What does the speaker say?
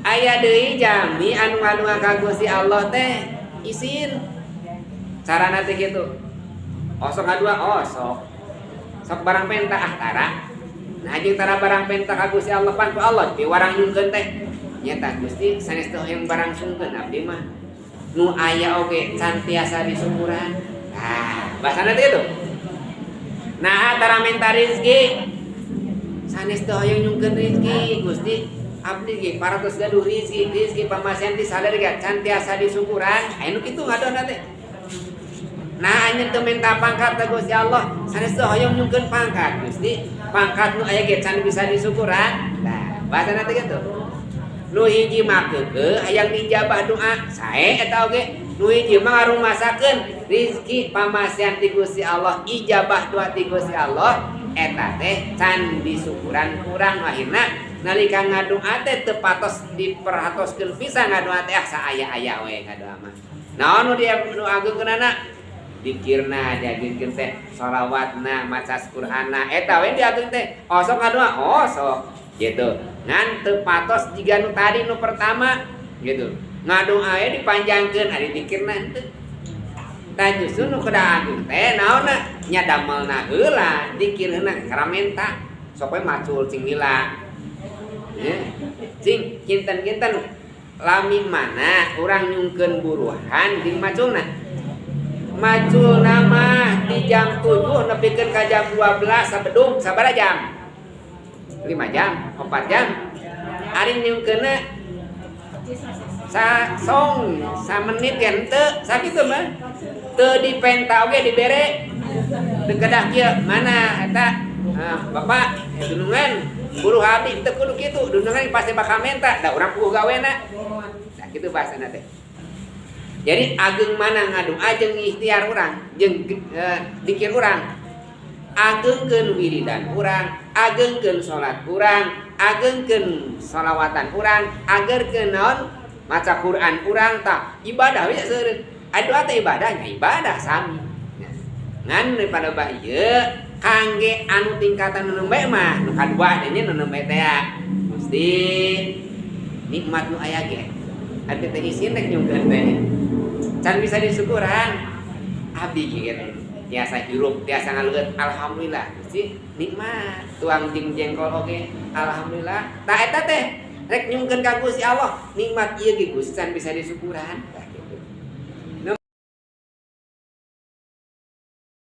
Aya deui jalmi anu ngadua ka Gusti Allah teh isin. Carana teh kitu. Osok ngadua, osok. Sok barang penta ah tara. Nah jeung tara barang penta ka Gusti Allah pan ku Allah piwarang nyungkeun teh. Nyata Gusti sanes teh hoyong barang sungkeun abdi mah. Nu aya oge can tiasa disukuran. Nah, bahasana teh kitu. Nah, tara menta rezeki. Sanes teh hoyong nyungkeun rezeki Gusti. Abdi ge parantos gaduh rezeki, rezeki pamasihan ti sadar ge can tiasa disukuran. Aya nu kitu ngadona teh. Nah, anjeun teu menta pangkat ka Gusti Allah, sanes teu hoyong nyungkeun pangkat Gusti. Pangkat nu aya ge can bisa disukuran. Nah, bahasana teh kitu. Nu hiji mah keukeuh hayang dijabah doa, sae eta oge. Nu hiji mah ngarumasakeun rezeki pamasihan ti Gusti Allah, ijabah doa ti Gusti Allah, eta teh can disukuran kurang akhirna nalika ngadoa teh teu patos diperhatoskeun pisan ngadoa teh ah saaya-aya we ngadoa mah. Naon nu dia nu agengkeunana? Dikirna diagengkeun teh sholawatna, maca Qur'anna, eta we diageng teh. Osok ngadoa, osok gitu. Ngan teu patos jiga nu tadi nu pertama gitu. Ngadoa we dipanjangkeun ari dikirna henteu. Tah justru nu kedah agung teh naonna nya damelna heula dikirna karamenta sok we macul cing lila. Ya. Cing kinten-kinten lami mana urang nyungkeun buruhan jeung maculna. Maculna mah di jam 7 nepikeun ka jam 12 sabedung sabaraha jam? 5 jam, 4 jam. Ari nyungkeunna sa song samenit ya henteu sakitu mah. Teu dipenta oge dibere. Teu kedah kieu mana eta bapak dunungan buruh abdi teu kudu kitu dunungan pasti bakal menta da urang puguh gawena. Nah kitu bahasana teh. Jadi ageng mana ngadoa jeung ikhtiar urang jeung dikir urang. Agengkeun wiridan urang, agengkeun salat urang, agengkeun sholawatan urang, agerkeun naon maca Quran urang tah ibadah we seureun. Doa teh ibadahnya ibadah sami. Ngan daripada bah ieu kangge anu tingkatan nu nembe mah nu kadua teh nya nu nembe teh Gusti nikmat nu aya ge. Abdi teh isin rek nyungkeun teh. Can bisa disukuran. Abdi gitu. Tiasa hirup, tiasa ngaleueut, alhamdulillah. Gusti nikmat. Tuang jeung jengkol oge, alhamdulillah. Tah eta teh rek nyungkeun ka Gusti Allah, nikmat ieu ge Gusti can bisa disukuran.